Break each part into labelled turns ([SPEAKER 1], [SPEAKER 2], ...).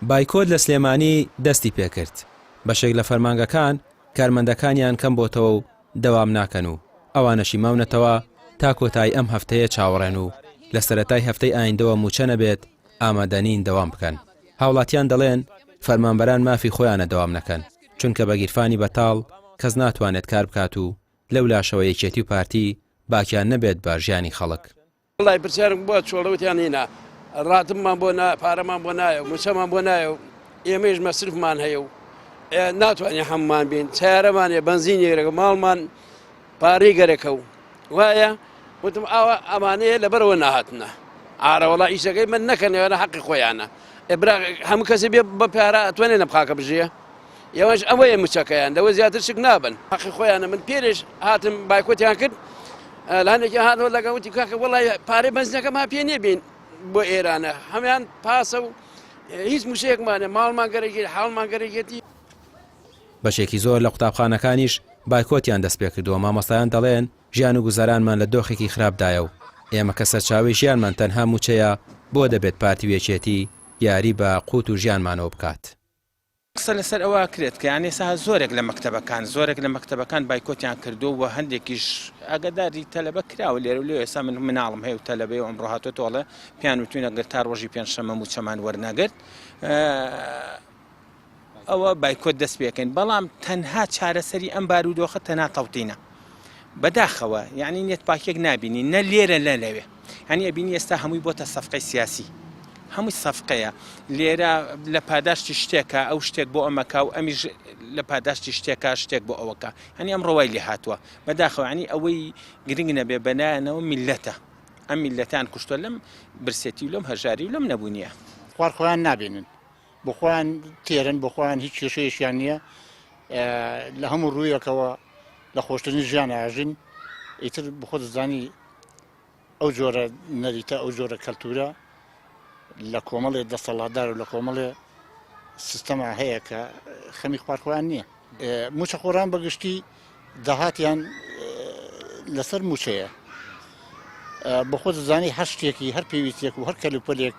[SPEAKER 1] بایکۆت لە سلێمانی دەستی پێکرد، بەشێک لە فەرمانگەکان کارمەندەکانیان کەم بۆتەوە و دەوام ناکەن و ئەوانەشی ماونەتەوە تا کۆتایی ئەم هەفتەیە چاوەڕێن و لە سەرەتای هەفتەی ئایندەوە مووچە نەبێت ئامادەنین دەوام بکەن. هاوڵاتیان دەڵێن، فەرمانبەران مافی خۆیانە دەوام نەکەن، چونکە بە گیرفانی بەتاڵ کەس ناتوانێت کار بکات و لەولاشەوە یەکێتی و پارتی باکیان نەبێت بە ژیانی خەڵک.
[SPEAKER 2] وەڵای پرسیارم بۆ چۆڵە وتیان هینا ڕاتبمان بۆ نا پارەمان بۆ نایە و موچەمان بۆ نایە و ئێمەیش مەسرفمان هەیە و ناتوانین هەمومان بین سیارەمان هەیە بەنزین گەرەکە ماڵمان پارەی گەرەکە و وایە وتم ئاوا ئەمانەیە لەبەرەوە نەهاتنە ئارەوەڵا ئیشەکەی من نەکەنەوە حەقی خۆیانە برا هەموو کەسی بێ بە پارە ئەتوانێت لەم خاکە بژیە ئێوەش ئەوەیە موچەکەیان لەوە زیاتر شک نابن حەقی خۆیانە من پێرێش هاتم بایکۆتیان کرد لە هەندێکی هاتەوە لەگە وتی کاکە وڵی پارەی بەنزینەکەمان پێ نییە بین بۆ ئێرانە هەمان پاسە و هیچ موچەیەکمانە ماڵمان گەرەکی حاڵمان گەرەکێتی.
[SPEAKER 1] بەشێکی زۆر لە قوتابخانەکانیش بایکۆتیان دەستپێکردووە، مامۆستایان دەڵێن ژیان و گوزەرانمان لە دۆخێکی خراپدایە و ئێمە کە سەرچاوەی ژیانمان تەنها موچەیە بۆ دەبێت پارتی و یەکێتی یاری بە قوت و ژیانمانەوە بکات.
[SPEAKER 3] قسە لەسەر ئەوە ئەکرێت کە یان ئێستا زۆرێک لە مەکتەبەکان زۆرێک لە مەکتەبەکان بایکۆتیان کردووە و هەندێکیش ئاگاداری تەلەبە کراوە لێرە و لێ ئێستا من مناڵم هەیە و تەلەبەیە و ئەمڕۆ هاتۆتەوە ئەڵێ پێیان وتوین ئەگەر تا ڕۆژی پێنجشەممە مووچەمان وەرنەگرت ئەوە بایکۆت دەست پێکەین بەڵام تەنها چارەسەری ئەم بارودۆخە تەنها تەوتینە بەداخەوە یعنی نیەت پاکێک نابینی نە لێرە لە لەوێ هەنی ئەبینی ئێستا هەمووی بۆتە سەفقەی سیاسی هەمووی سەفقەیە لێرە لە پاداشتی شتێکە ئەو شتێک بۆ ئەمەکە و ئەمیش لە پاداشتی شتێکە شتێک بۆ ئەوەکە هەنی ئەم ڕەوای لێ هاتووە بەداخەوە ینی ئەوەی گرنگ نەبێ بەلایەنەوە میلەتە ئەم میلەتان کوشتوە لەم برسێتی و لەم هەژاری و لەم نەبوونیە.
[SPEAKER 4] خوار خۆیان نابینن بۆ خۆیان تێرن بۆ خۆیان هیچ کێشەیەکیان نییە لە هەموو ڕوویەکەوە لە خۆشترین ژیان ئاژین ئیتر بخۆ دەزانی ئەو جۆرە نەریتە ئەو جۆرە کەلتورە لە کۆمەڵێ دەسەڵاتدار و لە کۆمەڵێ سیستەما هەیە کە خەمی خوار خۆیان نییە موچەخۆران بەگشتی داهاتیان لەسەر موچەیە بەخۆ دەزانی هەر شتێکی هەر پێویستێک و هەر کەلوپەلێک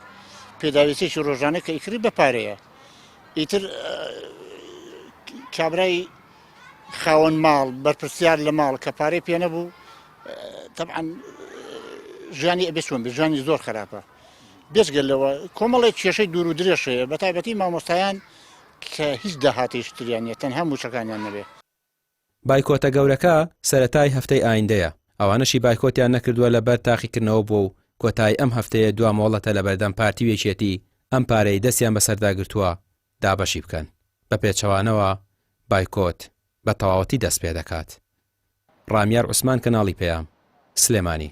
[SPEAKER 4] پێداویستێکی ڕۆژانە کە ئیکری بە پارەیە ئیتر کابرای خاوەن ماڵ بەرپرسیار لە ماڵ کە پارەی پێ نەبوو تەبعەن ژیانی ئەبێ چۆن بێ ژیانی زۆر خراپە بێجگە لەوە کۆمەڵێک کێشەی دوور و درێژ هەیە بە تایبەتی مامۆستایان کە هیچ داهاتێکی تریان نیە تەنها مووچەکانیان نەبێ.
[SPEAKER 1] بایکۆتە گەورەکە سەرەتای هەفتەی ئایندەیە، ئەوانەشی بایکۆتیان نەکردووە لەبەر تاقیکردنەوە بووە و کۆتایی ئەم هەفتەیە دوا مۆڵەتە لەبەردەم پارتی و یەکێتی ئەم پارەی دەستیان بەسەردا گرتووە دابەشی بکەن، بە پێچەوانەوە بایکۆت بە تەواوەتی دەستپێدەکات. ڕامیار عوسمان کەناڵی پەیام، سلێمانی.